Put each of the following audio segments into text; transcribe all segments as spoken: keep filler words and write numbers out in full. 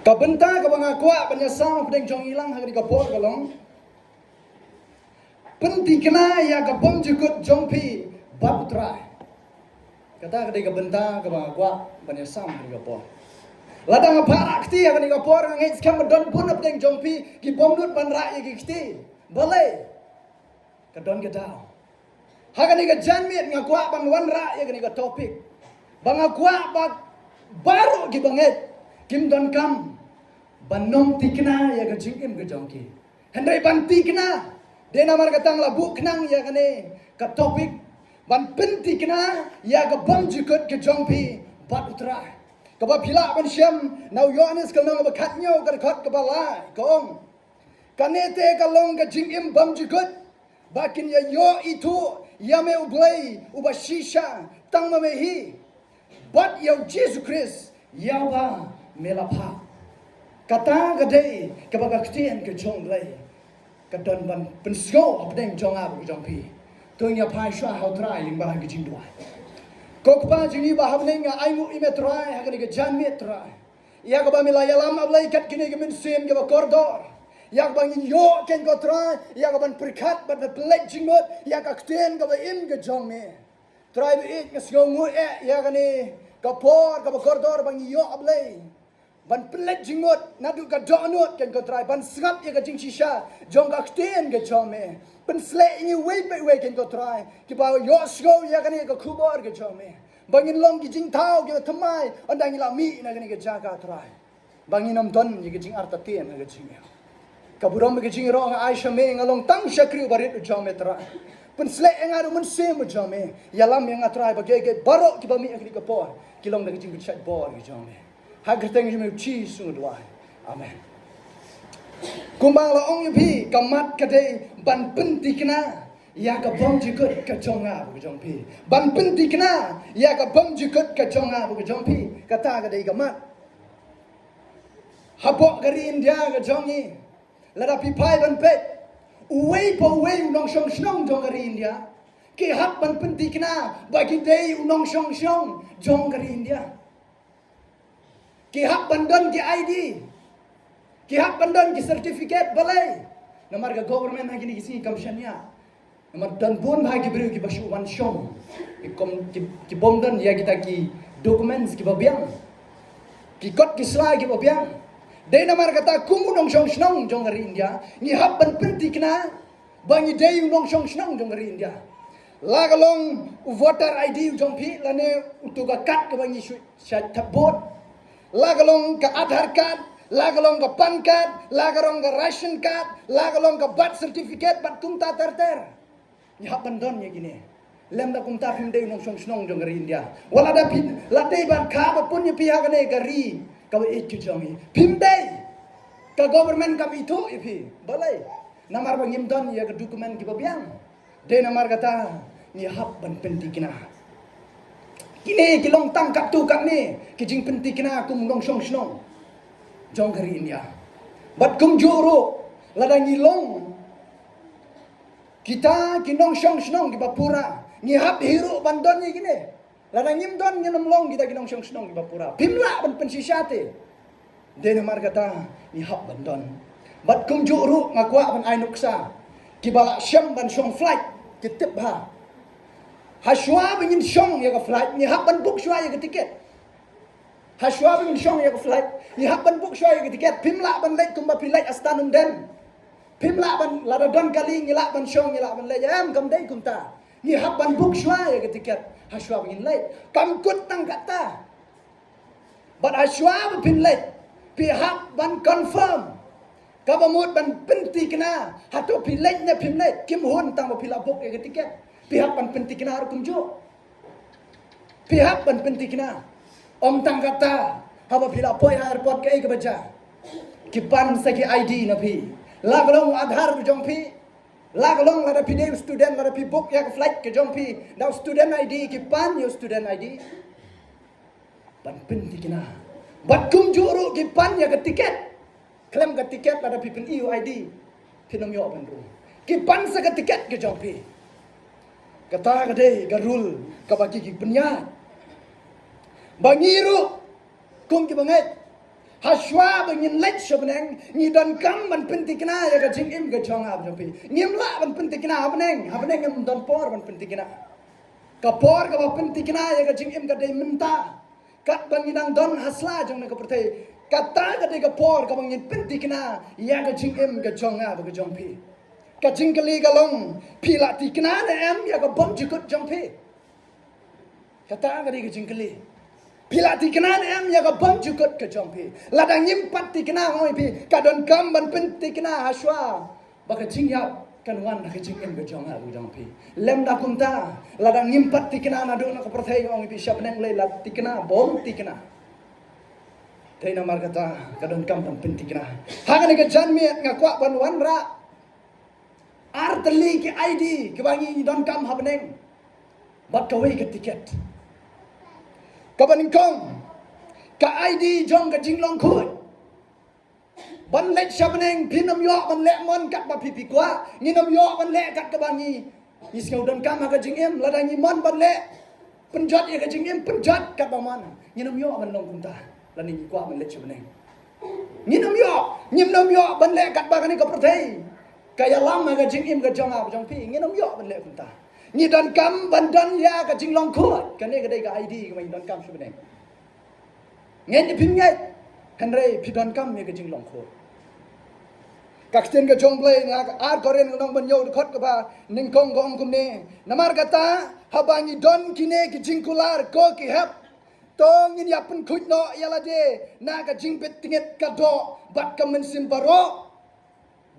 Ka bynta kaba nga kwah ban ïasam hapdeng jong ngi lang ha kane ka por ka long: Pynthikna ïa ka bymjukut jong phi bad U Trai. Kata ka dei ka bynta kaba nga kwah ban ïasam ha kane ka por. Lada nga phah rah kti ha kane ka por, nga ngeit skhem ba don bun hapdeng jong phi ki bym nud ban rah ïa ki kti. Balei? Ka don ka daw. Ha kane ka janmiet nga kwah ban wanrah ïa kane ka topic ba nga kwah ba baroh kiba ngeit kim donkam ban nym thikna ïa ka jingim ka jong ki. Hynrei ban thikna, dei namar kata nga la buh khnang ïa kane ka topic, ban pynthikna ïa ka bymjukut ka jong phi bad U Trai. Kaba phi lah ban shem na u Ïoannis ka lynnong kaba khathynñiew ka dkhot kaba lai, ka ong: Kane te ka long ka jingim bymjukut, ba kin ïa ïoh ithuh ïa me U Blei uba shisha tang ma me hi, bad ïa U Jisu Khrist ïa uba me la phah. Kata ka dei kaba ka ktien ka jong U Blei ka don ban pynsngew hapdeng jong nga bad jong phi. To ngin ïa phai shuwa ha U Trai lyngba ka jingduwai. Ko Kpa jong ngi ba ha bneng, nga ainguh ïa me Trai ha kane ka janmiet Trai, ïa kaba me la ïalam, A Blei, kat kine ki mynsiem kiba kordor, ïa kaba ngin ïoh, Kynrad ko Trai, ïa kaban pyrkhat bad ban pynleit jingmut ïa ka ktien kaba im ka jong me. Trai ba ïeit, nga sngewnguh eh ïa kane ka por kaba kordor ba ngi ïoh, A Blei, ban pynleit jingmut naduh ka dohnud, Kynrad ko Trai, ban sngap ïa ka jingshisha jong ka ktien ka jong me. Pynshlei ïa ngi uwei pa uwei, Kynrad ko Trai, kiba ïohsngew ïa kane ka khubor ka jong me, ba ngin long ki jingthaw kiba thymmai ynda ngi la mih na kane ka jaka Trai, ba ngin ym don ïa ka jingartatien ha ka jingim. Ka burom ka jingïaroh nga ai sha me, nga long tang shakri barit u jong me Trai. Pynshlei ïa nga da u Mynsiem u jong me. Ïalam ïa nga Trai, ba kiei kiei baroh kiba mih ha kane ka por ki long da ka jingpynshait bor ka jong me. Ha ka kyrteng jong me U Jisu nga duwai. Amen. Kumba nga la ong ïa phi, ka mat ka dei ban pynthikna ïa ka bymjukut ka jong nga bad ka jong phi. Ban pynthikna ïa ka bymjukut ka jong nga bad ka jong phi. Kata ka dei ka mat. Hapoh ka ri India ka jong ngi, lada phi phai ban peit, uwei pa uwei u nongshong shnong jong ka ri India, ki hap ban pynthikna ba ki dei u nongshong shnong jong ka ri India. Ki hap ban don ki I D. Ki hap ban don ki certificate. Balei? Namar ka government ha kine ki sngi kam shaniah. Namar don bun bha ki briew kiba shu wan shong. Ki kom, ki, ki bym don ïa kita ki documents kiba biang, ki kot ki sla kiba biang. Dei namar kata kum u nongshong shnong jong ka ri India, ngi hap ban pynthikna ba ngi dei u nongshong shnong jong ka ri India. La ka long u voter I D u jong phi, lane uto ka kad kaba ngi shu shait thep vote, la ka long ka Aadhaar card, la ka long ka PAN card, la ka long ka ration card, la ka long ka birth certificate bad kumta ter ter. Ngi hap ban don ïa kine. Lymda kumta phim dei u nongshong shnong jong ka ri India. Wat lada phi, la dei ban kha ba pun ïa phi ha kane ka ri kaba ïeit ka jong ngi, phim dei. Ka government kam ithuh ïa phi. Balei? Namar ba ngim don ïa ka document kiba biang. Dei namar kata ngi hap ban pynthikna. Kine ki long tang katto katne ki jingpynthikna kum u nongshong shnong jong ka ri India. Bad kumjuh ruh, lada ngi long kita ki nongshong shnong kiba pura, ngi hap hi ruh ban don ïa kine. Lada ngim don, ngin ym long kita ki nongshong shnong kiba pura. Phim lah ban pynshisha te. Dei namar kata ngi hap ban don. Bad kumjuh ruh nga kwah ban ai nuksa, kiba la shem ban shong flight, ki tip bha. Hashwa ba ngin shong ïa ka flight, ngi hap ban book shwa ïa ka tiket. Hashwa ba ngin shong ïa ka flight, ngi hap ban book shwa ïa ka tiket. Phim lah ban leit kumba phi leit ha station Umden. Phim lah ban, lada don kali ngi lah ban shong, ngi lah ban leit. Em, kam dei kumta. Ngi hap ban book shwa ïa ka tiket hashwa ba ngin leit. Kam kut tang kata. Bad hashwa ba phin leit, phi hap ban confirm. Kaba mut ban pynthikna hato phi leit ne phim leit. Kim hun tang ba phi la book ïa ka tiket. Phi hap ban pynthikna ruh kumjuh. Phi hap ban pynthikna. Ym tang kata, haba phi la poi ha airport kaei kaba jia, ki pan sa ki I D na phi. La ka long u Aadhaar ka jong phi, la ka long lada phi dei u student, lada phi book ïa ka flight ka jong phi da u student I D, ki pan ïa u student I D. Ban pynthikna. Bad kumjuh ruh ki pan ïa ka tiket. Khlem ka tiket lada phi pyni u I D, phin ym ïoh ban rung. Ki pan sa ka tiket ka jong phi. Kata ka dei ka rule kaba ki, ki pynïaid. Ba ngi ruh kum kiba ngeit, Hashwa ba ngin leit sha bneng, ngi donkam ban pynthikna ïa ka jingim ka jong nga bad jong phi. Ngim lah ban pynthikna ha bneng, ha bneng ngim don por ban pynthikna. Ka por kaba pynthikna ïa ka jingim ka dei mynta. Katba ngi dang don ha sla jong kane ka pyrthei, kata ka dei ka por kaba ngin pynthikna ïa ka jingim ka jong nga bad ka jong phi. Ka jingkylli ka long, phi la thikna ne em ïa ka bymjukut jong phi? Kata ka dei ka jingkylli. Phi la thikna ne em ïa ka bymjukut ka jong phi? Lada ngim pat thikna, ong ïa phi, ka donkam ban pynthikna hashwa ba ka jingïap kan wan ha ka jingim ka jong nga bad jong phi. Lymda kumta, lada ngim pat thikna naduh na ka pyrthei, ong ïa phi, sha bneng lei la thikna, bym thikna. Te namar kata ka donkam ban pynthikna. Ha kane ka janmiet nga kwah ban wanrah ar tylli ki I D kiba ngi donkam ha bneng bad kawei ka tiket. Kaba nyngkong, ka I D jong ka jinglong khuid. Ban leit sha bneng phin ym ïoh ban leh mon katba phi phi kwah, ngin ym ïoh ban leh kat kaba ngi, ngi sngew donkam ha ka jingim. Lada ngi mon ban leh pynjot ïa ka jingim, pynjot katba mon, ngin ym ïoh ban long kumta. Lada ngi kwah ban leit sha bneng, ngin ym ïoh, ngin ym ïoh ban leh katba kane ka pyrthei ka ïalam ha ka jingim ka jong nga bad jong phi, ngin ym ïoh ban leh kumta. Ngi donkam ban don ïa ka jinglong khuid. Kane ka dei ka I D kaba ngi donkam sha bneng. Ngeit ne phim ngeit, hynrei phi donkam ïa ka jinglong khuid. Ka ktien ka jong U Blei na ka ar Korinth ka lynnong ba hynñiew dkhot kaba nyngkong ka ong kumne: Namar kata, haba ngi don kine ki jingkular, ko ki hep, to ngin ïa pynkhuid noh ïa lade na ka jingbit tngit, ka doh bad ka mynsiem baroh,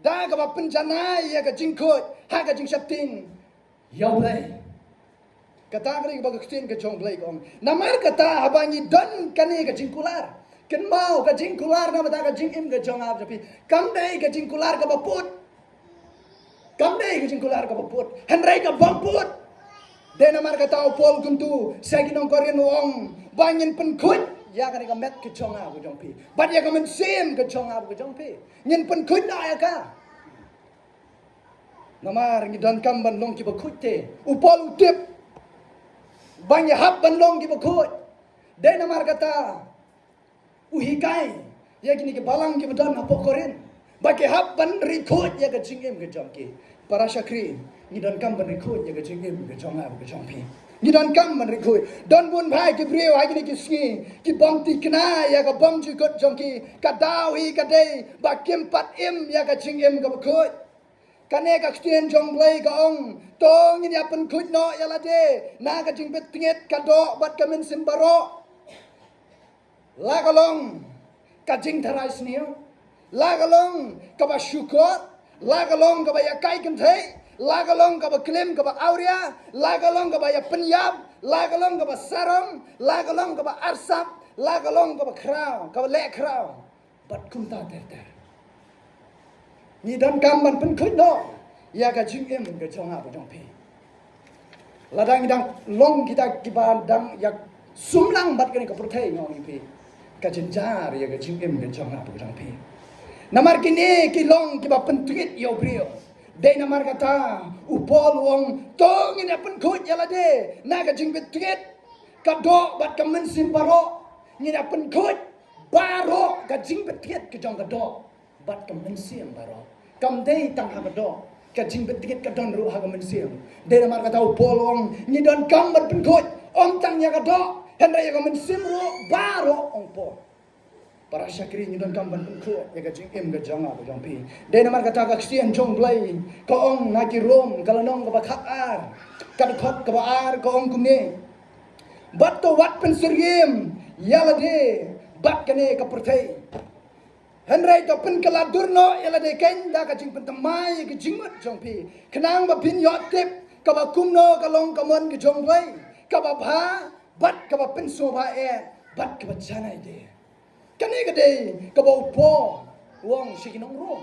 da kaba pynjanai ïa ka jingkhuid ha ka jingsheptieng ïa U Blei. Kata ka dei kaba ka ktien ka jong U Blei ka ong. Namar kata, haba ngi don kane ka jingkular, kynmaw, ka jingkular namar kata ka jingim ka jong nga bad jong phi kam dei ka jingkular kaba pud. Kam dei ka jingkular kaba pud, hynrei kaba pud. Dei namar kata u Paul u kyntu sha ki nong Korinth, u ong ba ngin pynkhuid ïa kane ka met ka jong nga bad jong phi bad ïa ka mynsiem ka jong nga bad jong phi. Ngin pynkhuid noh ïa ka. Namar ngi donkam ban long kiba khuid te. U Paul u tip ba ngi hap ban long kiba khuid. Dei namar kata u hikai ïa kine ki balang kiba don hapoh Korinth ba ki hap ban ri khuid ïa ka jingim ka jong ki. Para shakri, ngi donkam ban ri khuid ïa ka jingim ka jong nga bad ka jong phi. Ngi donkam ban ri khuid. Don bun bha ki briew ha kine ki sngi ki bym thikna ïa ka bymjukut jong ki. Ka daw hi ka dei ba kim pat im ïa ka jingim kaba khuid. Kane ka ktien jong U Blei ka ong, to ngin ïa pynkhuid noh ïa lade na ka jingbit tngit, ka doh bad ka mynsiem baroh. La ka long ka jingtharai sniew, la ka long kaba shukor, la ka long kaba ïa kai kynthei, la ka long kaba klim kaba awria, la ka long kaba ïa pynïap, la ka long kaba sarong, la ka long kaba arsap, la ka long kaba khraw, kaba leh khraw. Bad kumta ter ter. Ngi donkam ban pynkhuid noh ïa ka jingim ka jong nga bad jong phi. Lada ngi dang long kita kiba dang ïa sumlang bad kane ka pyrthei, nga ong ïa phi, ka jynjar ïa ka jingim ka jong nga bad jong phi. Namar kine ki long kiba pyntngit ïa u briew. Dei namar kata u Paul u ong, to ngin ïa pynkhuid ïa lade na ka jingbit tngit, ka doh bad ka mynsiem baroh. Ngin ïa pynkhuid baroh, ka jingbit tngit ka jong ka doh bad ka mynsiem baroh. Kam dei tang ha ka doh, ka jingbit tngit ka don ruh ha ka mynsiem. Dei namar kata u Paul u ong, ngi donkam ban pynkhuid ym tang ïa ka doh, hynrei ïa ka mynsiem ruh baroh, ong Paul. Para shakri, ngi donkam ban pynkhuid ïa ka jingim ka jong nga bad jong phi. Dei namar kata ka ktien jong U Blei ka ong na ki Rom ka lynnong kaba khatar, ka dkhot kaba ar, ka ong kumne: Bad to wat pynsyriem ïa lade bad kane ka pyrthei, hynrei to pynkylla dur noh ïa lade keiñ da ka jingpynthymmai ïa ki jingmut jong phi, khnang ba phin ïoh tip kaba kumno ka long ka mon ka jong U Blei, kaba bha bad kaba pynsngewbha eh bad kaba janai de. Kane ka dei kaba u Paul u ong sha ki nong Rom.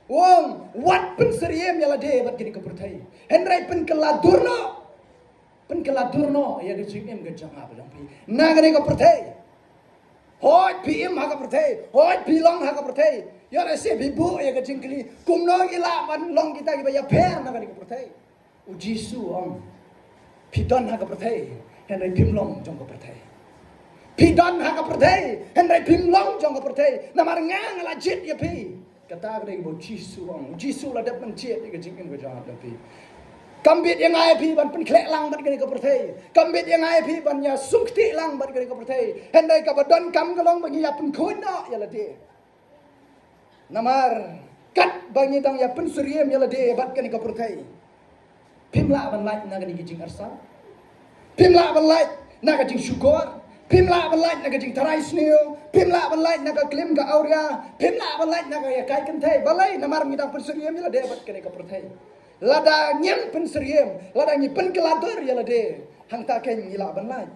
U ong, wat pynsyriem ïa lade bad kane ka pyrthei, hynrei pynkylla dur noh. Pynkylla dur noh ïa ka jingim ka jong nga bad jong phi na kane ka pyrthei. Hooid phi im ha ka pyrthei, hooid phi long ha ka pyrthei. Ïoh lehse phi buh ïa ka jingkylli, kumno ngi lah ban long kita kiba ïapher na kane ka pyrthei? U Jisu u ong, phi don ha ka pyrthei, hynrei phim long jong ka pyrthei. Phi don ha ka pyrthei, hynrei phim long jong ka pyrthei, namar nga nga la jied ïa phi. Kata ka dei ba u Jisu u ong, u Jisu u la dep ban jied ïa ka jingim ka jong nga jong phi. Kam bit ïa nga ïa phi ban pynkhleh lang bad kane ka pyrthei. Kam bit ïa nga ïa phi ban ïa sngewthuh lang bad kane ka pyrthei. Hynrei kaba donkam ka long ba ngi ïa pynkhuid noh ïa lade. Namar katba ngi dang ïa pynsyriem ïa lade bad kane ka pyrthei, phim lah ban lait na kane ka jingarsap. Phim lah ban lait na ka jingshukor. Phim lah ban lait na ka jingtharai sniew. Phim lah ban lait na ka klim ka awria. Phim lah ban lait na ka ïakai kynthei. Balei? Namar ngi dang pynsyriem ïa lade bad kane ka pyrthei. Lada ngim pynsyriem, lada ngi pynkylla dur ïa lade, hangta keiñ ngi lah ban lait.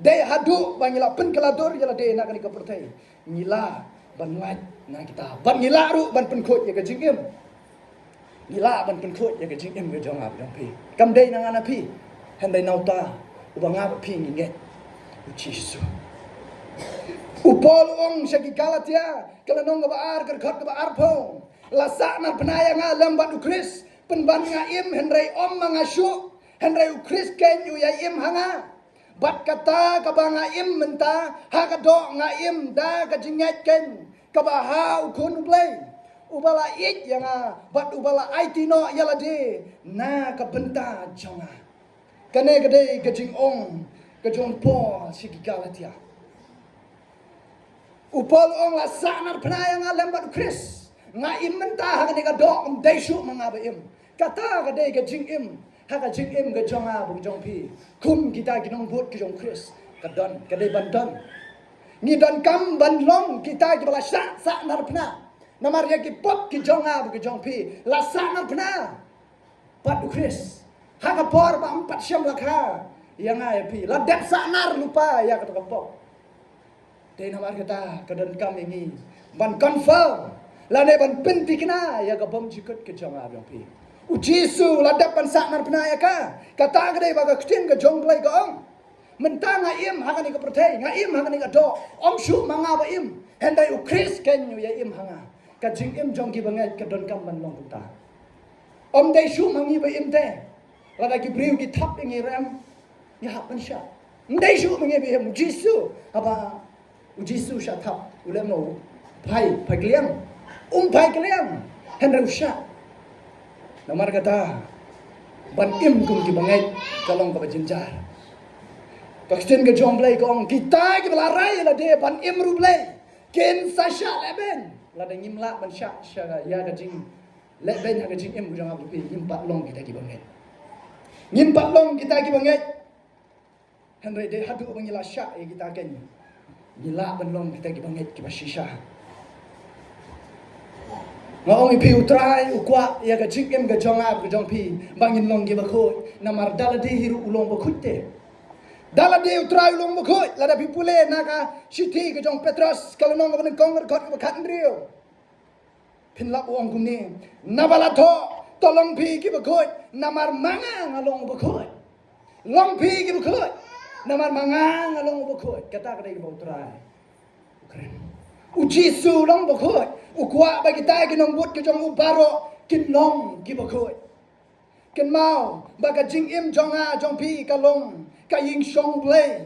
Dei haduh ba ngi lah pynkylla dur ïa lade na kane ka pyrthei, ngi lah ban lait na kita. Bad ngi lah ruh ban pynkhuid ïa ka jingim. Ngi lah ban pynkhuid ïa ka jingim ka jong nga bad jong phi. Kam dei na nga na phi, hynrei na uta uba nga bad phi ngi ngeit, u Jisu. U Paul u ong sha ki Galatia, ka lynnong kaba ar, ka dkhot kaba arphew. La sahnarphna ïa nga lem bad u Khrist, pynban nga im, hynrei ym ma nga shuh, hynrei u Khrist keiñ u ïa im ha nga. Bad kata kaba nga im mynta, ha ka doh nga im da ka jingngeit keiñ kaba ha u Khun u Blei, uba la ïeit ïa nga bad uba la aiti noh ïa lade na ka bynta jong nga. Kane ka dei ka jingong ka jong u Paul sha ki Galatia. U Paul u ong, la sahnarphna ïa nga lem bad u Khrist. Nga im mynta ha kane ka doh, ym dei shuh ma nga ba im. Kata ka dei ka jingim, ha ka jingim ka jong nga bad ka jong phi, kum kita ki nongbud ka jong u Khrist, ka don, ka dei ban don. Ngi donkam ban long kita kiba la sah, sahnarphna. Namar ïa ki pop ki jong nga bad ka jong phi, la sahnarphna bad u Khrist ha ka por ba ym pat shym la kha ïa nga ïa phi. La dep sahnar lypa ïa kata ka pop. Te namar kata ka donkam ïa ngi ban confirm lane ban pynthikna ïa ka bymjukut ka jong nga bad jong phi. U Jisu la dep ban sahnarphna ïa ka. Kata ka dei ba ka ktien ka jong u Blei ka ong, mynta nga im ha kane ka pyrthei, nga im ha kane ka doh, ym shuh ma nga ba im, hynrei u Khrist keiñ u ïa im ha nga. Ka jingim jong ki bangeit ka donkam ban long kumta. Ym dei shuh ma ngi ba im te. Lada ki briew ki thap ïa ngi rem, ngi hap ban shah. Ym dei shuh ma ngi ba im. U Jisu, haba u Jisu u shah thap, u leh mo? Phai, phai kylliang. Um phai kylliang, hynrei u shah. Namar kata, ban im kum ki bangeit ka long kaba jynjar. Ka ktien ka jong u Blei ka ong, kita kiba la rai ïa lade ban im ruh, Blei, kin sa shah lehbeiñ. Lada ngim lah ban shah sha ïa ka jing lehbeiñ ha ka jingim ka jong nga bad jong phi, ngim pat long kita ki bangeit. Ngim pat long kita ki bangeit. Hynrei dei haduh ba ngi la shah ïa kita keiñ, ngi lah ban long kita ki bangeit kiba shisha. Nga ong ïa phi, u Trai u kwah ïa ka jingim ka jong nga bad ka jong phi ba ngin long kiba khuid. Namar da lade hi ruh u long bakhuid te. Da lade u Trai u long bakhuid. Lada phi pule na ka shithi ka jong u Petros, ka lynnong kaba nyngkong, ka dkhot kaba khathynriew, phin lap u ong kumne, naba la thoh, to long phi kiba khuid, namar ma nga nga long uba khuid. Long phi kiba khuid, namar ma nga nga long uba khuid. Kata ka dei kaba u Trai u kren. U Jisu u long uba khuid. U kwah ba kita ki nongbud ki jong u baroh kin long kiba khuid. Kynmaw ba ka jingim jong nga jong phi ka long ka ïing shong u Blei.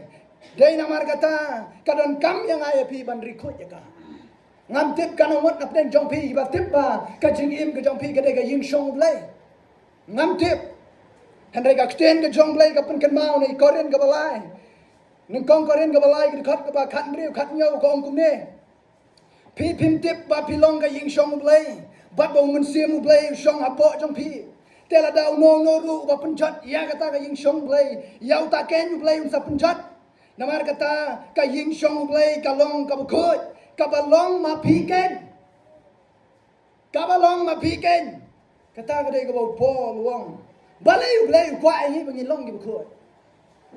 Dei namar kata ka donkam ïa nga ïa phi ban ri khuid ïa ka. Ngam tip katno ngut na pdeng jong phi ba tip ba ka jingim ka jong phi ka dei ka ïing shong u Blei. Ngam tip. Hynrei ka ktien ka jong u Blei ka pynkynmaw na i Korinth kaba lai, nyngkong Korinth kaba lai, ka dkhot kaba khathynriew, khathynñiew, ka ong kumne, phi phim tip ba phi long ka ïing shong u Blei, bad ba u Mynsiem u Blei u shong hapoh jong phi? Te lada uno uno ruh uba pynjot ïa kata ka ïing shong u Blei, ïa uta keiñ u Blei un sa pynjot. Namar kata ka ïing shong u Blei ka long kaba khuid, kaba long ma phi keiñ. Kaba long ma phi keiñ. Kata ka dei kaba u Paul u ong, balei u Blei u kwah ïa ngi ba ngin long kiba khuid?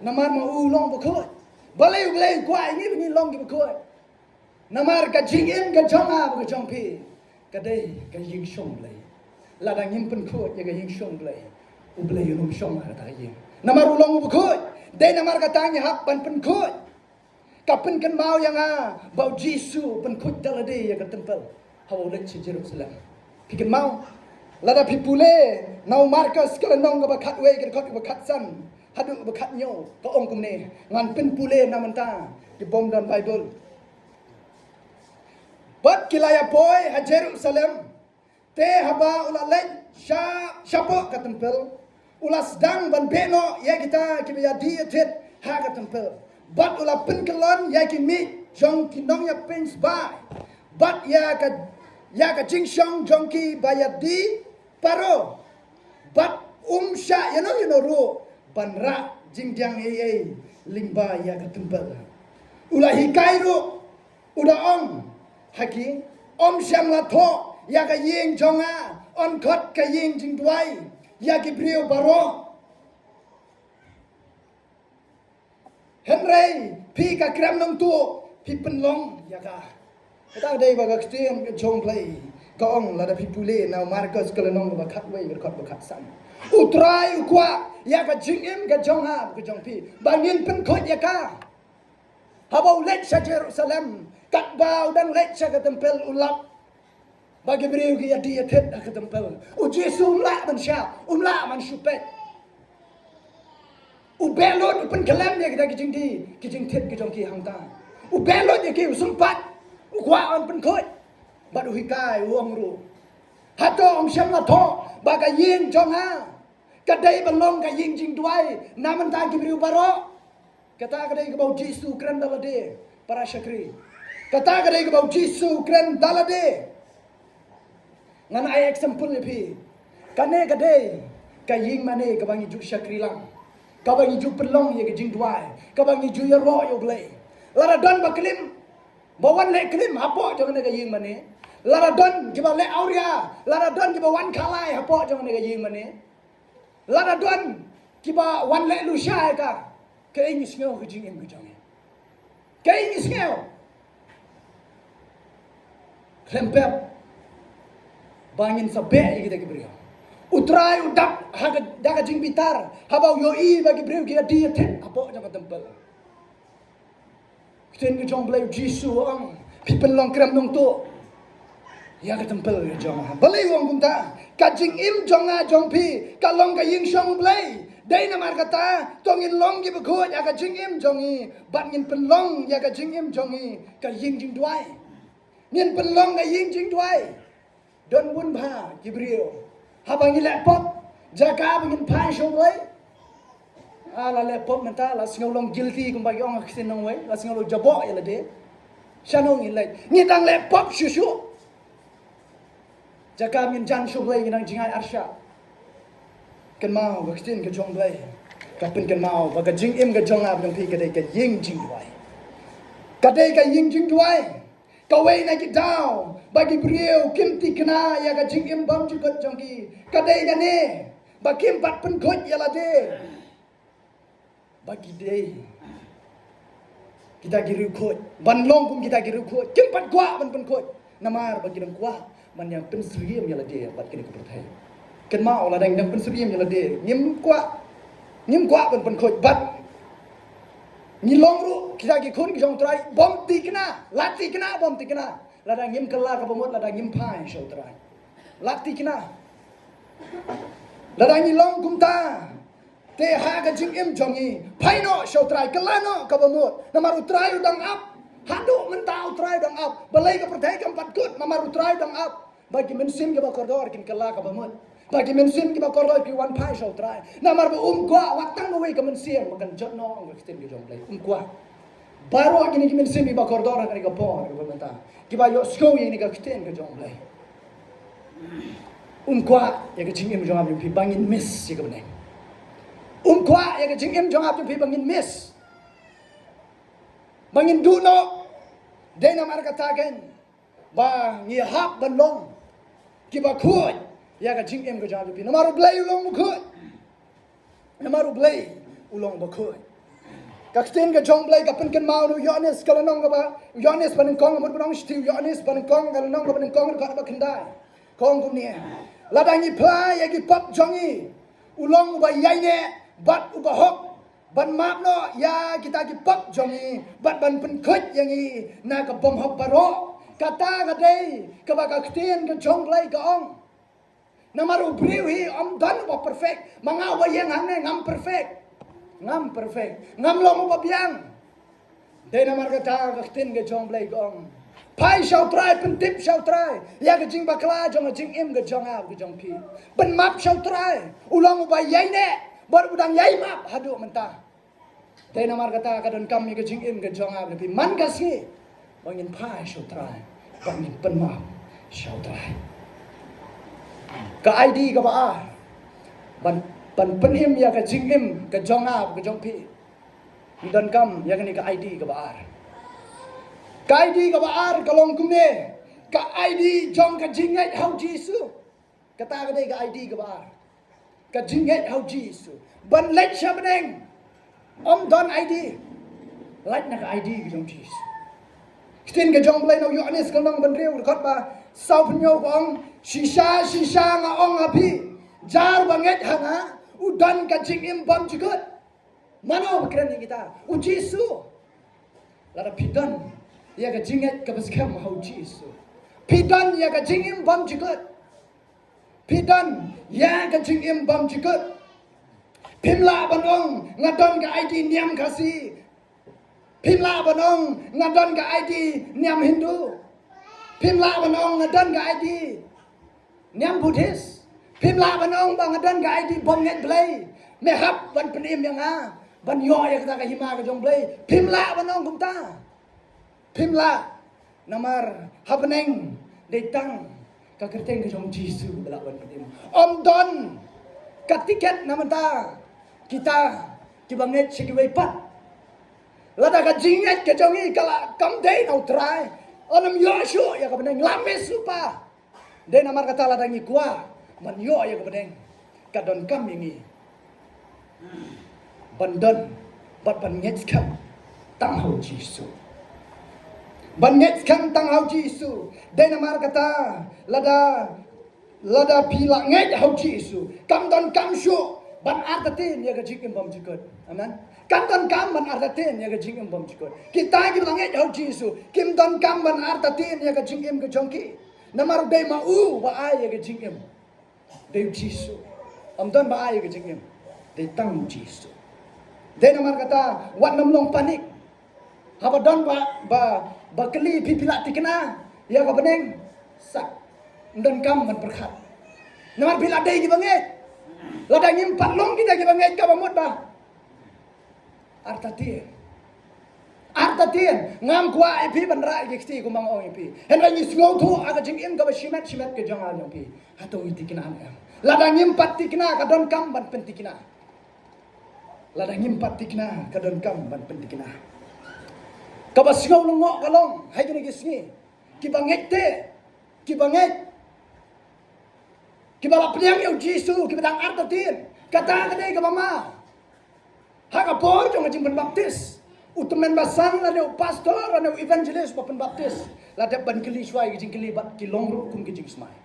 Namar ma u u long uba khuid. Balei u Blei u kwah ïa ngi ba ngin long kiba khuid? Namar ka jingim ka jong nga bad ka jong phi ka dei ka ïing shong u Blei. Lada ngim pynkhuid ïa ka ïing shong u Blei, u Blei un ym shong ha kata ka ïing. Namar u long uba khuid. Dei namar kata ngi hap ban pynkhuid. Ka pynkynmaw ïa nga ba u Jisu u pynkhuid da lade ïa ka templ haba u leit sha Jerusalem. Phi kynmaw? Lada phi pule na u Markos ka lynnong kaba khatwei, ka dkhot kaba khatsan, haduh ba khathynñiew ka ong kumne, ngan pynpule na mynta ki bym don Baibl. Bad ki la ïa poi ha Jerusalem, te haba u la leit sha, shapoh ka templ, u la sdang ban beh noh ïa kita kiba ïa die ïa thied ha ka templ. Bad u la pynkyllon ïa ki miej jong ki nongïapeiñ sbai, bad ïa ka, ïa ka jingshong jong ki ba ïa die baroh. Bad um shah ïano ïano ruh ban rah jingdiang ei ei lyngba ïa ka templ. U la hikai ruh, u da ong ha ki, ym shym la thoh ïa ka ïing jong nga yn khot ka ïing jingduwai ïa ki briew baroh. Hynrei phi ka krem nongtuh, phi pynlong ïa ka. Kata dei ba ka ktien ka jong Blei ka ong, lada phi pule na Markos ka lynnong ba khatwei, ka dkhot ba khatsan. U Trai u kwah ïa ka jingim ka jong nga, ka jong phi, ba ngin pynkhuid ïa ka. Haba u leit sha Jerusalem, katba u dang leit sha ka templ, u lap ba ki briew ki ïa die ïa thied ha ka templ. U Jisu um lah ban shah, um lah ban shu peit. U beh lut, u pynkhlem ïa kita ki jingdie, ki jingthied ki jong ki hangta. U beh lut ïa ki, u sympat, u kwah ban pynkhuid. Bad u hikai, u ong ruh, hato ym shym la thoh ba ka ïing jong nga ka dei ban long ka ïing jingduwai na bynta ki briew baroh? Kata ka dei kaba u Jisu u kren da lade, para shakri. Kata ka dei kaba u Jisu u kren da lade. Ngan ai example ïa phi. Kane ka dei ka ïing mane kaba ngi ju shakri lang, kaba ngi ju pynlong ïa ka jingduwai, kaba ngi ju ïaroh ïa u Blei. Lada don ba klim, ba wan leh klim hapoh jong kane ka ïing mane. Lada don kiba leh awria, lada don kiba wan khalai hapoh jong kane ka ïing mane. Lada don kiba wan leh lusha ïa ka, kaei ngi sngew ka jingim ka jong ngi? Kaei ngi sngew? Khlem pep ba ngin sa beh ïa kita ki briew. U Trai u dap ha ka, da ka jingbitar haba u ïohi ba ki briew ki ïa die ïa thied hapoh jong ka templ. Ktien ka jong Blei, u Jisu u ong, phi pynlong krem nongtuh ïa ka templ ka jong nga. Balei u ong kumta? Ka jingim jong nga jong phi ka long ka ïing shong u Blei. Dei namar kata to ngin long kiba khuid ïa ka jingim jong ngi, bad ngin pynlong ïa ka jingim jong ngi ka ïing jingduwai. Ngin pynlong ka ïing jingduwai. Don bun bha ki briew, haba ngi leh pop, jaka ba ngin phai sha u Blei, ah, la leh pop mynta, la sngew long guilty kumba ki ong ha ka ktien nongwei, la sngew long jaboh ïa lade. Shano ngin leit? Ngi dang leh pop shuh shuh. Jaka ngin jan sha u Blei ngi dang jngai arshah. Kynmaw, ka ktien ka jong Blei ka pynkynmaw ba ka jingim ka jong nga jong phi ka dei ka ïing jingduwai. Ka dei ka ïing jingduwai. Kawei na ki daw ba ki briew kim tikna ïa ka jingim bymjukut jong ki, ka dei kane, ba kim pat pynkhuid ïa lade. Ba ki dei kita ki riewkhuid, ban long kum kita ki riewkhuid, kim pat kwah ban pynkhuid. Namar ba ki dang kwah ban ïa pynsyriem ïa lade bad kane ka pyrthei. Kynmaw, lada ngi dang pynsyriem ïa lade, ngim kwah, ngim kwah ban pynkhuid bad ngi long ruh kita ki khun ki jong u Trai bym tikna, la tikna bym tikna. Lada ngim kylla kaba mut, lada ngim phai sha u Trai, la tikna. Lada ngi long kumta, te ha ka jingim jong ngi, phai noh sha u Trai, kylla noh kaba mut. Namar u Trai u dang ap. Haduh mynta u Trai u dang ap. Balei ka pyrthei kam pat kut? Namar u Trai u dang ap. Ba ki mynsiem kiba kordor kin kylla kaba mut. Ba ki mynsiem kiba kordor ki wan phai sha u Trai. Namar ba um kwah wat tang kawei ka mynsiem ba kan jot noh, ong ka ktien ka jong Blei. Um kwah. Baroh kine ki mynsiem kiba kordor ha kane ka por kaba mynta, kiba ïohsngew ïa kane ka ktien ka jong Blei, um kwah ïa ka jingim jong nga jong phi ba ngin miss ïa ka bneng. Um kwah ïa ka jingim jong nga jong phi ba ngin miss, ba ngin duh noh. Dei namar kata kein ba ngi hap ban long kiba khuid ïa ka jingim ka jong nga jong phi. Namar u Blei u long bakhuid. Namar u Blei u long bakhuid. Ka ktien ka jong Blei ka pynkynmaw na u Ïoannis ka lynnong kaba, u Ïoannis banyngkong, mut ban ong shithi, u Ïoannis banyngkong ka lynnong kaba nyngkong, ka dkhot ba khyndai. Ka ong kumne: Lada ngi phla ïa ki pop jong ngi, u long uba ïaineh bad uba hok ban map noh ïa kita ki pop jong ngi bad ban pynkhuid ïa ngi na ka bymhok baroh. Kata ka dei kaba ka ktien ka jong Blei ka ong. Namar u briew hi ym don uba perfect. Ma nga uba ïeng hangne ngam perfect. Ngam perfect, ngam long uba biang. Dei namar kata ka ktien ka jong Blei ka ong, phai sha U Trai, pyntip sha U Trai ïa ka jingbakla jong ka jingim ka jong nga ka jong phi. Pynmap sha U Trai, u long uba ïai neh bad u dang ïai map haduh mynta. Dei namar kata ka donkam ïa ka jingim ka jong nga ka jong phi man ka sngi ba ngin phai sha U Trai, ba ngin pynmap sha U Trai. Ka I D kaba ar ban, ban pynim ïa ka jingim ka jong nga ka jong phi. Ngi donkam ïa kane ka I D kaba ar. Ka I D kaba ar ka long kumne, ka I D jong ka jingngeit ha U Jisu. Kata ka dei ka I D kaba ar. Ka jingngeit ha U Jisu. Ban leit sha bneng, ym don I D. Leit na ka I D ka jong U Jisu. Ktien ka jong Blei na u Ïoannis ka lynnong ba hynriew, dkhot ba sawphew hynñiew ka ong, shisha shisha nga ong ha phi, jar ba ngeit ha nga u don ka jingim bymjukut. Mano ba kren ïa kita? U Jisu. Lada phi don ïa ka jingngeit kaba skhem ha U Jisu, phi don ïa ka jingim bymjukut. Phi don ïa ka jingim bymjukut. Phim lah ban ong nga don ka I D niam Khasi. Phim lah ban ong nga don ka I D niam Hindu. Phim lah ban ong nga don ka I D niam Buddhist. Phim lah ban ong ba nga don ka I D bym ngeit Blei. Me hap ban pynim ïa nga ban ïoh ïa kata ka hima ka jong Blei. Phim lah ban ong kumta. Phim lah. Namar ha bneng dei tang ka kyrteng ka jong Jisu ba lah ban pynim. Ym don ka tiket na bynta kita kiba ngeit sha kiwei pat. Lada ka jingngeit ka jong ngi ka la kam dei na U Trai, ym ïoh shuh ïa ka bneng, la miss lypa. Dei namar kata lada ngi kwah ban ïoh ïa ka bneng, ka donkam ïa ngi ban don bad ban ngeit skhem tang ha U Jisu. Ban ngeit skhem tang ha U Jisu. Dei namar kata lada, lada phi la ngeit ha U Jisu, kam donkam shuh ban artatien ïa ka jingim bymjukut. Amen. Kam donkam ban artatien ïa ka jingim bymjukut. Kita kiba la ngeit ha U Jisu kim donkam ban artatien ïa ka jingim ka jong ki. Namar dei ma u ba ai ïa ka jingim. Dei U Jisu. Ym don ba ai ïa ka jingim. Dei tang U Jisu. Dei namar kata wat nym long panik. Haba don ba, ba, ba kylli phi, phi lah tikna ïa ka bneng, sa ym donkam ban pyrkhat. Namar phi la dei kiba ngeit. Lada ngim pat long kita kiba ngeit, kaba mut ba artatien. Artatien. Ngam kwah ïa phi ban rah ïa ki kti kumba nga ong ïa phi. Hynrei ngi sngewthuh ha ka jingim kaba shimet shimet ka jong nga jong phi, hato ngi tikna ne em? Lada ngim pat tikna, ka donkam ban pyntikna. Lada ngim pat tikna, ka donkam ban pyntikna. Kaba sngew lyngngoh ka long ha kine ki sngi, kiba ngeit te, kiba ngeit, kiba la pdiang ïa U Jisu, kiba dang artatien. Kata ka dei kaba ma. Ha ka por jong ka jingpynbaptis, u tymmen basan lane u pastor lane u evangelist ba pynbaptis la dep ban kylli shuwa ïa ki jingkylli bad ki long ruh kum ki jingsmai.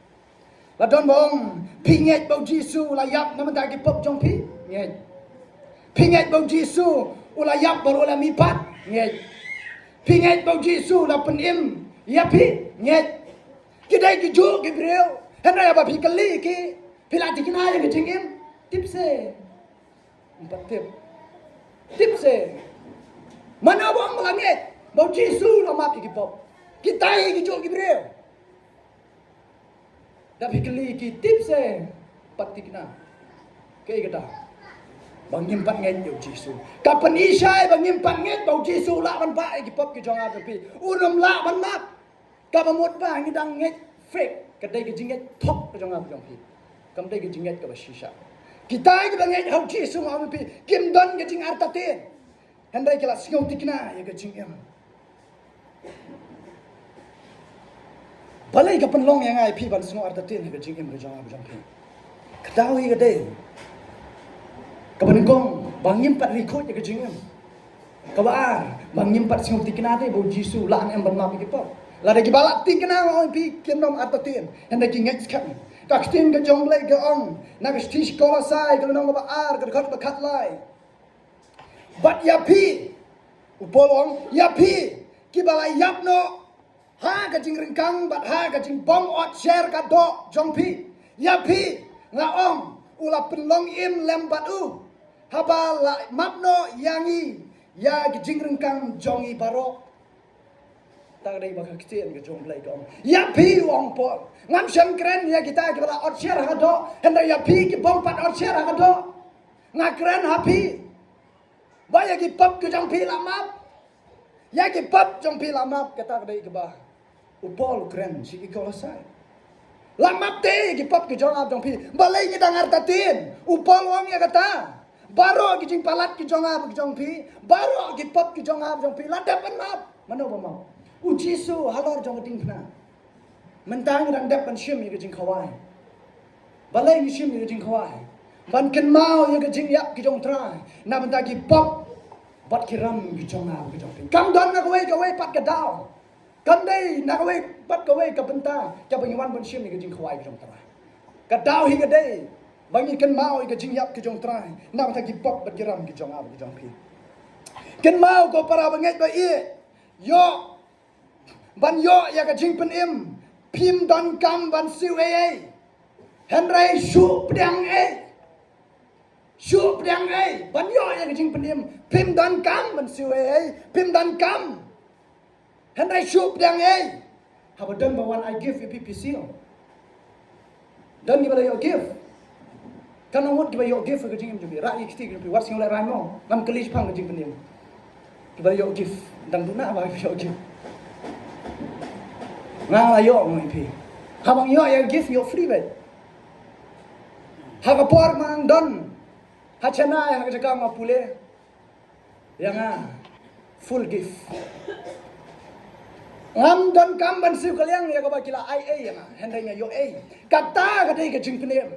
La don ba ong, phi ngeit ba U Jisu u la ïap na bynta ki pop jong phi? Ngeit. Phi ngeit ba U Jisu u la ïap baroh lem pat? Ngeit. Phi ngeit ba U Jisu u la pynim ïa phi? Ngeit. Ki dei kijuh ki briew. Hynrei haba phi kylli ki, phi la tikna ïa ka jingim? Tip se. Ym pat tip. Tip se. Mano ba ong ba la ngeit ba U Jisu u la map ïa ki pop? Kita hi kijuh ki briew. Da phi kylli ki, tip se. Ym pat tikna. Kaei kata? Ba ngim pat ngeit ïa U Jisu. Ka pynishai ba ngim pat ngeit ba U Jisu u lah ban bah ïa ki pop ki jong nga jong phi. Un ym lah ban map. Kaba mut ba ngi dang ngeit fake, ka dei ka jingngeit thok ka jong nga ka jong phi. Kam dei ka jingngeit kaba shisha. Kita kiba ngeit ha U Jisu, nga ong ïa phi, kim don ka jingartatien. Hynrei ki la sngew tikna ïa ka jingim. Balei ka pynlong ïa nga ïa phi ban sngew artatien ïa ka jingim ka jong nga ka jong phi? Ka daw hi ka dei, kaba nyngkong, ba ngim pat ri khuid ïa ka jingim. Kaba ar, ba ngim pat sngew tikna te ba U Jisu u lah ne em ban map ïa ki pop. Lada kiba la tikna, nga ong ïa phi, kim nym artatien, hynrei ki ngeit skhem. Ka ktien ka jong U Blei ka ong na ka shithi sha ki Kolosai, ka lynnong kaba ar, ka dkhot ba khatlai. Bad ïa phi, u Paul u ong, ïa phi kiba la ïap noh ha ka jingryngkang bad ha ka jingbym ot sher ka doh jong phi. Ïa phi, nga ong, u la pynlong im lem bad u. Haba la map noh ïa ngi ïa ki jingryngkang jong ngi baroh. Kata ka dei ba ka ktien ka jong U Blei ka ong. Ïa phi, u ong Paul, ngam shym kren ïa kita kiba la ot sher ha ka doh, hynrei ïa phi kiba ym pat ot sher ha ka doh. Nga kren ha phi ba ïa ki pop ki jong phi la map. Ïa ki pop jong phi la map, kata ka dei kaba u Paul u kren sha ki Kolosai. La map te ïa ki pop ki jong nga jong phi. Balei ngi dang artatien? U Paul u ong ïa kata. Baroh ki jingpalat ki jong nga ki jong phi, baroh ki pop ki jong nga jong phi la dep ban map. Mano ba map? U Jisu halor jong ka diengphna. Mynta ngi dang dep ban shim ïa ka jingkhawai. Balei ngi shim ïa ka jingkhawai? Ban kynmaw ïa ka jingïap ki jong U Trai na bynta ki pop bad ki ram ki jong nga ki jong phi. Kam don na kawei kawei pat ka daw. Kam dei na kawei pat kawei ka bynta kaba ngi wan ban shim ïa ka jingkhawai ki jong U Trai. Ka daw hi ka dei ba ngi kynmaw ïa ka jingïap ki jong U Trai na bynta ki pop bad ki ram ki jong nga ki jong phi. Kynmaw ko para bangeit ba ïeit, ïoh ban ïoh ïa ka jingpynim, phim donkam ban siew ei ei. Hynrei shu pdiang ei. Shu pdiang ei. Ban ïoh ïa ka jingpynim, phim donkam ban siew ei ei. Phim donkam. Hynrei shu pdiang ei. Haba don ba wan ai gift ïa phi, phi siew. Don kiba la ïoh gift. Katno ngut kiba ïoh gift ha ka jingim jong phi? Rah ïa ki kti ki jong phi. Wat sngew lehrain mo. Ngam kylli shaphang ka jingpynim. Kiba la ïoh gift. Dang duna ba kiba ïoh gift. Nga la ïoh mo ïa phi. Haba nga ïoh ïa gift, ïoh free bad. Ha ka por ma nga don ha Chennai, ha ka jaka nga pule. Ïa nga full gift. Ngam donkam ban siew kylliang ïa kaba ki la ai ei ïa nga, hynrei nga ïoh ei. Kata ka dei ka jingpynim.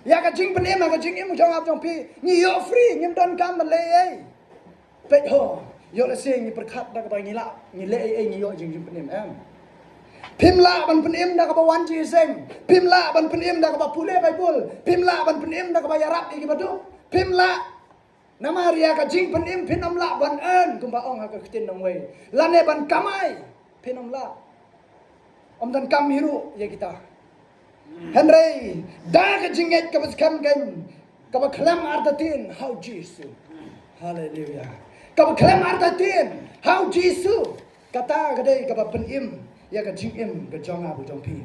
Ïa ka jingpynim ha ka jingim jong nga jong phi, ngi ïoh free, ngim donkam ban leh ei. Peit ho, ïoh lehse ngi pyrkhat da kaba ngi lah, ngi leh ei ei ngi ïoh jing jingpynim, em. Phim lah ban pynim da kaba wan jingïaseng. Phim lah ban pynim da kaba pule Baibl. Phim lah ban pynim da kaba ïarap ïa kiba duk. Phim lah. Namar ïa ka jingpynim phin ym lah ban earn, kumba ong ha ka ktien nongwei, lane ban kamai phin ym lah. Ym donkam hi ruh ïa kita. Hynrei da ka jingngeit kaba skhem, kaba khlem artatien ha U Jisu. Haleluya. Kaba khlem artatien ha U Jisu. Kata ka dei kaba pynim ïa ka jingim ka jong nga bad jong phi.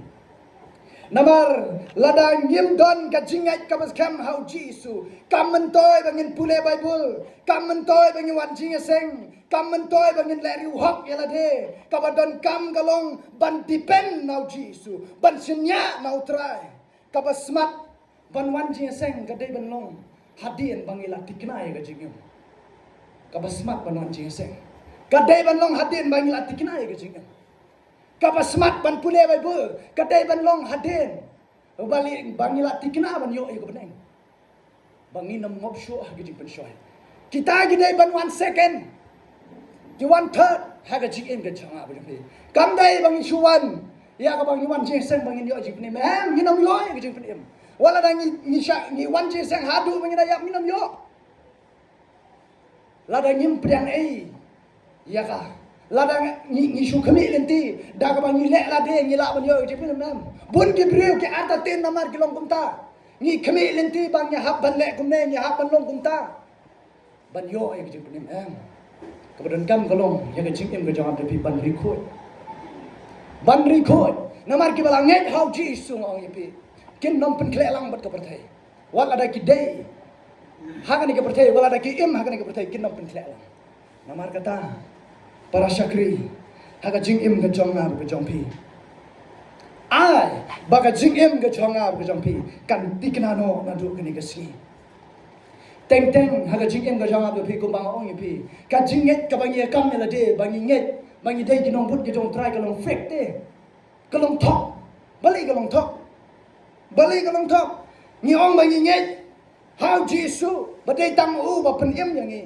Namar lada ngim don ka jingngeit kaba skhem ha U Jisu, kam myntoi ba ngin pule Baibl, kam myntoi ba ngin wan jingïaseng, kam myntoi ba ngin leh riewhok ïa lade. Kaba donkam ka long ban depend na U Jisu, ban shaniah na U Trai. Kaba smat ban wan jingïaseng ka dei ban long hadien ba ngi la thikna ïa ka jingim. Kaba smat ban wan jingïaseng ka dei ban long hadien ba ngi la thikna ïa ka jingim. Kaba smat ban pule Baibl ka dei ban long hadien ba ngi la thikna ban ïoh ïa ka bneng, ba ngin ym ngop shuh ha ka jingpynshoi. Kita ki dei ban wan second, ki wan third ha ka jingim ka jong nga bad jong phi. Kam dei ba ngin shu wan ïa kaba ngin wan jingïaseng ba ngin ïoh jingpynim. Em, ngin ym ïoh ïa ka jingpynim. Wat lada ngi, ngi shah, ngi wan jingïaseng haduh ba ngin da ïap, ngin ym ïoh. Lada ngim pdiang ei ïa ka, lada ngi, ngi shu khmih lynti da kaba ngi leh lade, ngi lah ban ïoh jingpynim, em. Bun ki briew ki artatien namar ki long kumta. Ngi khmih lynti ba ngi hap ban leh kumne, ngi hap ban long kumta ban ïoh ïa ka jingpynim, em. Kaba donkam ka long ïa ka jingim ka jong nga bad phi ban ri khuid. Ban ri khuid. Namar kiba la ngeit ha U Jisu, nga ong ïa phi, kin ym pynkhleh lang bad ka pyrthei. Wat lada ki dei ha kane ka pyrthei, wat lada ki im ha kane ka pyrthei, kin ym pynkhleh lang. Namar kata, para shakri, ha ka jingim ka jong nga bad ka jong phi, ai ba ka jingim ka jong nga bad ka jong phi kan thikna noh naduh kane ka sngi. Teng teng ha ka jingim ka jong nga bad phi, kumba nga ong ïa phi, ka jingngeit kaba ngi ïakam ïa lade, ba ngi ngeit ba ngi dei ki nongbud ki jong U Trai, ka long fake te. Ka long thok. Balei ka long thok? Balei ka long thok? Ngi ong ba ngi ngeit ha U Jisu ba dei tang u ba pynim ïa ngi.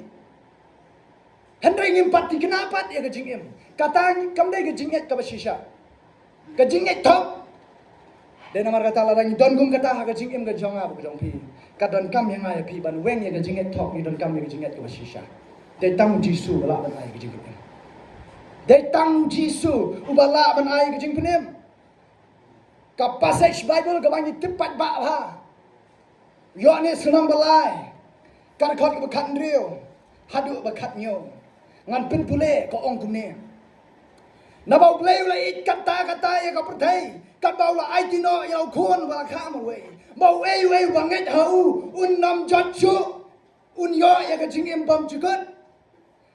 Hynrei ngim pat thikna pat ïa ka jingim. Kata kam dei ka jingngeit kaba shisha. Ka jingngeit thok. Dei namar kata lada ngi don kum kata ha ka jingim ka jong nga bad ka jong phi, ka donkam ïa nga ïa phi ban weng ïa ka jingngeit thok, ngi donkam ïa ka jingngeit kaba shisha. Dei tang U Jisu uba lah ban ai ka jingim. Dei tang U Jisu uba lah ban ai ka jingpynim. Ka passage Baibl kaba ngi tip pat ba ha Ïoannis lynnong ba lai, Ka dkhot kaba khathynriew haduh ba khathynñiew. Ngan pynpule, ka ong kumne. Naba U Blei u la ïeit katta katta ïa ka pyrthei, katba u la aiti noh ïa la U Khun ba la kha marwei, ba uei uei uba ngeit ha u un ym jot shuh, un ïoh ïa ka jingim bymjukut.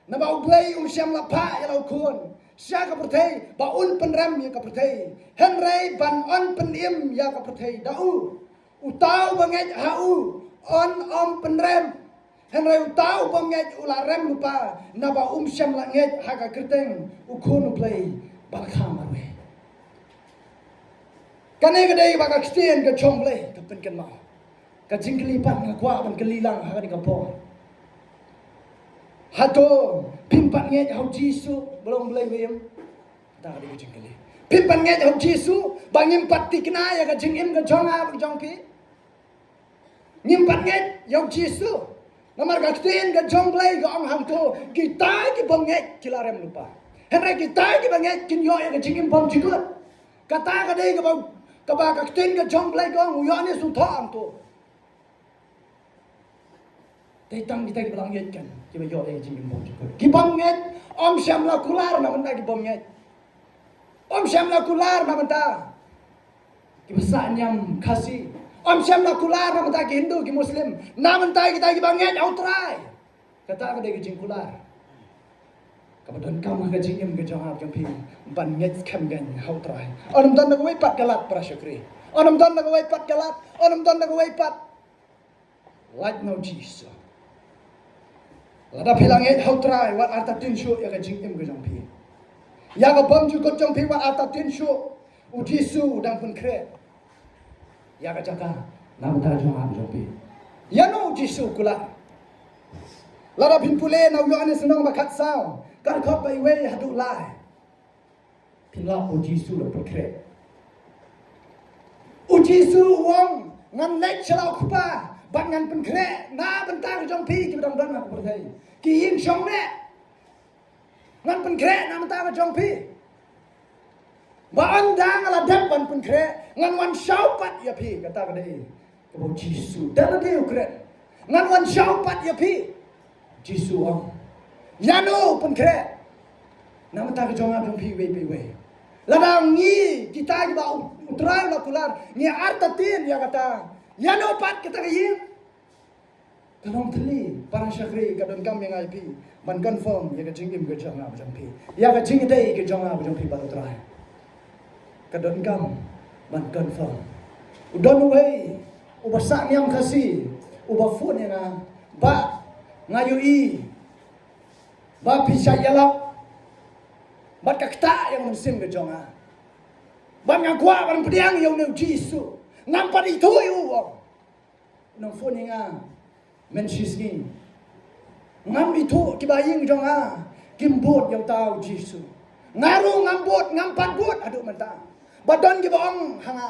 Naba U Blei um shym la phah ïa la U Khun sha ka pyrthei ba un pynrem ïa ka pyrthei, hynrei ban yn pynim ïa ka pyrthei da u. Uta uba ngeit ha u un ym pynrem, hynrei uta uba ngeit u la rem lypa, naba um shym la ngeit ha ka kyrteng U Khun U Blei ba la kha marwei. Kane ka dei ba ka ktien ka jong U Blei ka pynkynmaw. Ka jingkylli pat nga kwah ban kylli lang ha kane ka por. Hato phim pat ngeit ha U Jisu ba long U Blei ba im? Kata ka dei ka jingkylli. Phim pat ngeit ha U Jisu ba ngim pat thikna ïa ka jingim ka jong nga bad jong phi? Ngim pat ngeit ïa U Jisu. Namar ka ktien ka jong U Blei ka ong hangto, kita ki bym ngeit ki la rem lypa, hynrei kita ki ba ngeit kin ïoh ïa ka jingim bymjukut. Kata ka dei kaba, kaba ka ktien ka jong U Blei ka ong, u Ïoannis u thoh hangto. Dei tang kita kiba la ngeit kan kiba ïoh ïa ka jingim bymjukut. Ki bym ngeit um shym la kular na bynta ki bym ngeit. Um shym la kular na bynta kiba sah niam Khasi. Um shym la kular na bynta ki Hindu, ki Muslim. Na bynta kita kiba ngeit ha U Trai. Kata ka dei ka jingkular kaba donkam ha ka jingim ka jong nga jong phi, ban ngeit skhem kein ha U Trai. Ym don na kawei pat ka lad, para shakri. Ym don na kawei pat ka lad. Ym don na kawei pat lait na U Jisu. Lada phi la ngeit ha U Trai, wat artatien shuh ïa ka jingim ka jong phi. Ïa ka bymjukut jong phi wat artatien shuh. U Jisu u dang pynkhreh ïa ka jaka na bynta jong nga jong phi. Ïano U Jisu u kular? Lada phin pule na u Ïoannis lynnong ba khatsaw, ka dkhot ba iwei haduh lai. Phin lap, U Jisu u la pynkhreh. U Jisu u ong, ngan leit sha la U Kpa bad ngan pynkhreh na bynta ka jong phi kiba dang don ha ka pyrthei, ki ïing shong neh. Ngan pynkhreh na bynta ka jong phi. Ba ynda nga la dep ban pynkhreh, ngan wan shaw pat ïa phi, kata ka dei kaba U Jisu da lade u kren. Ngan wan shaw pat ïa phi, Jisu u ong. Ïano u pynkhreh na bynta ka jong nga jong phi iwei pa iwei? Lada ngi kita kiba U, U Trai u la kular ngi artatien ïa kata, ïano pat kata ka ïing? Ka long thylli, para shakri, ka donkam ïa nga ïa phi ban confirm ïa ka jingim ka jong nga jong phi, ïa ka jingïadei ka jong nga jong phi bad U Trai. Ka donkam ban confirm. U don uwei uba sah niam Khasi uba phone ïa nga, ba nga ïohi ba phi shah ïalap bad ka ktah ïa ka mynsiem ka jong nga, bad nga kwah ban pdiang ïa une U Jisu. Ngam pat ithuh ïa u, u ong. U nang phone ïa nga mynshisngi. Ngam ithuh kiba ïing jong nga kim bud ïa uta U Jisu. Nga ruh ngam bud, ngam pat bud haduh mynta. Ba don kiba ong ha nga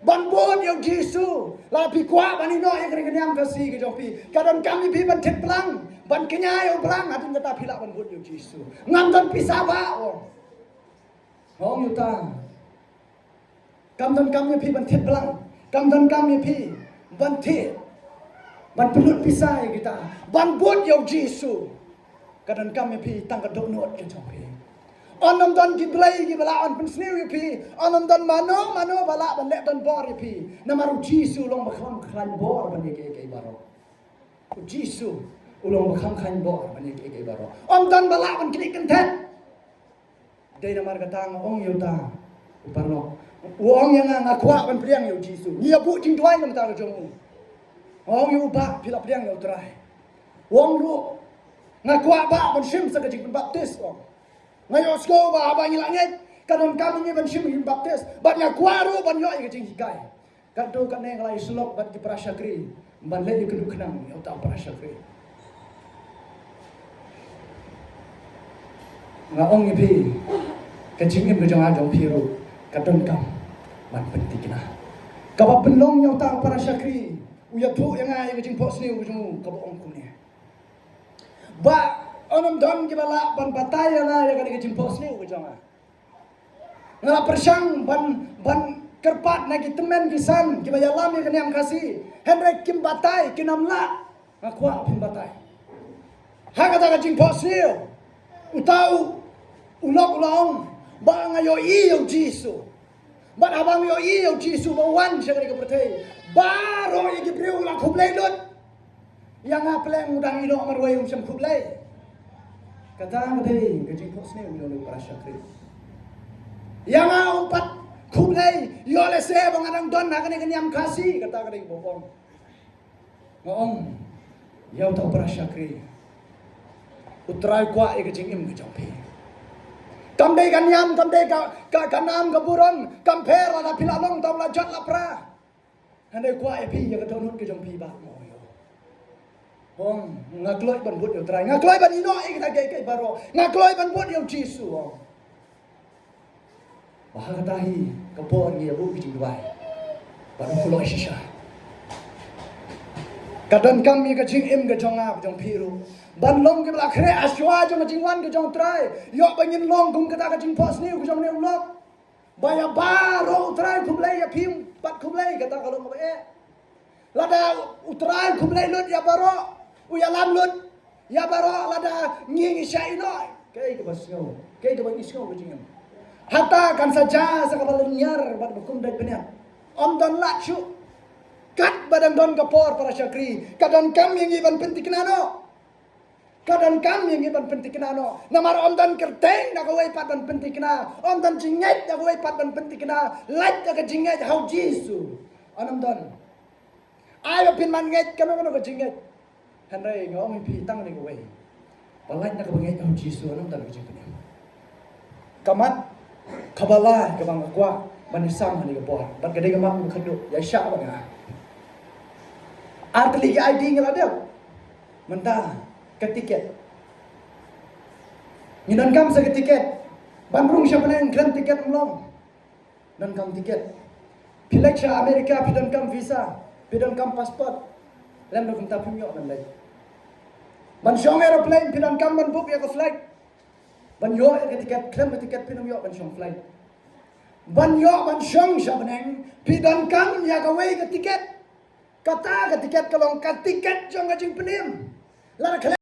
ban bud ïa U Jisu. La phi kwah ban ïehnoh ïa kane ka niam Khasi ka jong phi, ka donkam ïa phi ban thied blang, ban kñia ïa u blang, hadien kata phi lah ban bud ïa U Jisu. Ngam don pisa bah, u ong. Nga ong ïa uta, kam donkam ïa phi ban thied blang, kam donkam ïa phi ban thied, ban pynlut pisa ïa kita, ban bud ïa U Jisu. Ka donkam ïa phi tang ka dohnud ka jong phi. Ym don ki blei kiba lah ban pynsniew ïa phi. Ym don mano mano ba lah ban leh donbor ïa phi. Namar U Jisu u long ba kham khlaiñ bor ban ïa kiei kiei baroh. U Jisu u long ba kham khlaiñ bor ban ïa kiei kiei baroh. Ym don ba lah ban knieh kynthet. Dei namar kata nga ong ïa uta u paralok. U ong ïa nga, nga kwah ban pdiang ïa U Jisu. Ngi ïa buh jingduwai na ka bynta ka jong u. Nga ong ïa u, bah, phi la pdiang ïa U Trai? U ong ruh, nga kwah, bah, ban shim sa ka jingpynbaptis, u ong. Nga ïohsngew ba haba ngi la ngeit ka donkam ïa ngi ban shim ka jingpynbaptis, bad nga kwah ruh ban ïoh ïa ka jinghikai. Katto katne nga la ïasyllok bad ki para shakri ban leit ïakynduh khnang ïa uta u para shakri. Nga ong ïa phi, ka jingim ka jong nga jong phi ruh ka donkam ban pynthikna. Kaba pynlong ïa uta u para shakri u ïathuh ïa nga ïa ka jingphohsniew ka jong u, kaba ong kumne: Bah, ym don kiba lah ban batai ïa nga ïa kane ka jingphohsniew ka jong nga. Nga la pyrshang ban, ban kyrpad na ki tymmen ki san kiba ïalam ïa ka niam Khasi, hynrei kim batai, kim lah. Nga kwah phin batai. Ha kata ka jingphohsniew, uta u, u lok u la ong ba nga ïohi ïa u Jisu. Bad haba nga ïohi ïa u Jisu ba u wan sha kane ka pyrthei, baroh ïa ki briew la khublei lut. Ïa nga pleng u dang ïehnoh marwei um shym khublei. Kata ka dei ka jingphohsniew ïa u para shakri. Ïa nga um pat khublei ïoh lehse ba nga dang don ha kane ka niam Khasi, kata ka dei ba u ong. Nga ong ïa uta u para shakri, U Trai kwah ïa ka jingim ka jong phi. Kam dei ka niam, kam dei ka, ka, ka nam ka burom, kam pher lada phi la long uta u la jot la pra. Hynrei kwah ïa phi ïa ka dohnud ka jong phi bah mo ïa u. Ong, nga kloi ban bud ïa U Trai, nga kloi ban ïehnoh ïa kita kiei kiei baroh, nga kloi ban bud ïa u Jisu, ong. Ba ha kata hi ka por ngi ïa buh ka jingduwai. Bad u kloi shisha. Ka donkam ïa ka jingim ka jong nga, ka jong phi ruh, ban long kiba la khreh ha shuwa jong ka jingwan ka jong U Trai. Ïoh ba ngin long kum kata ka jingphohsniew ka jong une u lok. Ba ïa baroh U Trai khublei, ïa phi pat khublei, kata ka long kaba eh. Lada U Trai khublei lut ïa baroh, u ïalam lut ïa baroh, lada ngi ngi shah ïehnoh, kaei kaba sngew, kaei kaba ngi sngew ka jingim. Hata kan sa jia sa kaba lynñiar bad ba kum dait bniat. Ym don lad shuh. Katba dang don ka por para shakri, ka donkam ïa ngi ban pynthikna noh. Ka donkam ïa ngi ban pynthikna noh. Namar ym don kyrteng na kawei pat ban pynthikna. Ym don jingngeit na kawei pat ban pynthikna. Lait da ka jingngeit ha u Jisu. Ym don. Ai ba phin man ngeit kano kano ka jingngeit. Hynrei nga ong ïa phi tang kane kawei. Ba lait na kaba ngeit ha u Jisu, ym don ka jingpynim. Ka mat kaba lai kaba nga kwah ban ïasam ha kane ka por, bad ka dei ka mat kaba khadduh, ïa shah bad nga. Ar tylli ki I D ngi la dep. Mynta ka tiket. Ngi donkam sa ka tiket. Ban rung sha bneng khlem tiket ym long. Donkam tiket. Phi leit sha America phi donkam visa, phi donkam passport. Lem da kumta phim ïoh ban leit. Ban shong aeroplane phi donkam ban book ïa ka flight. Ban ïoh ïa ka tiket, khlem ka tiket phin ym ïoh ban shong flight. Ban ïoh ban shong sha bneng phi donkam ïa kawei ka tiket. Kata ka tiket ka long ka tiket jong ka jingpynim. Lada khlem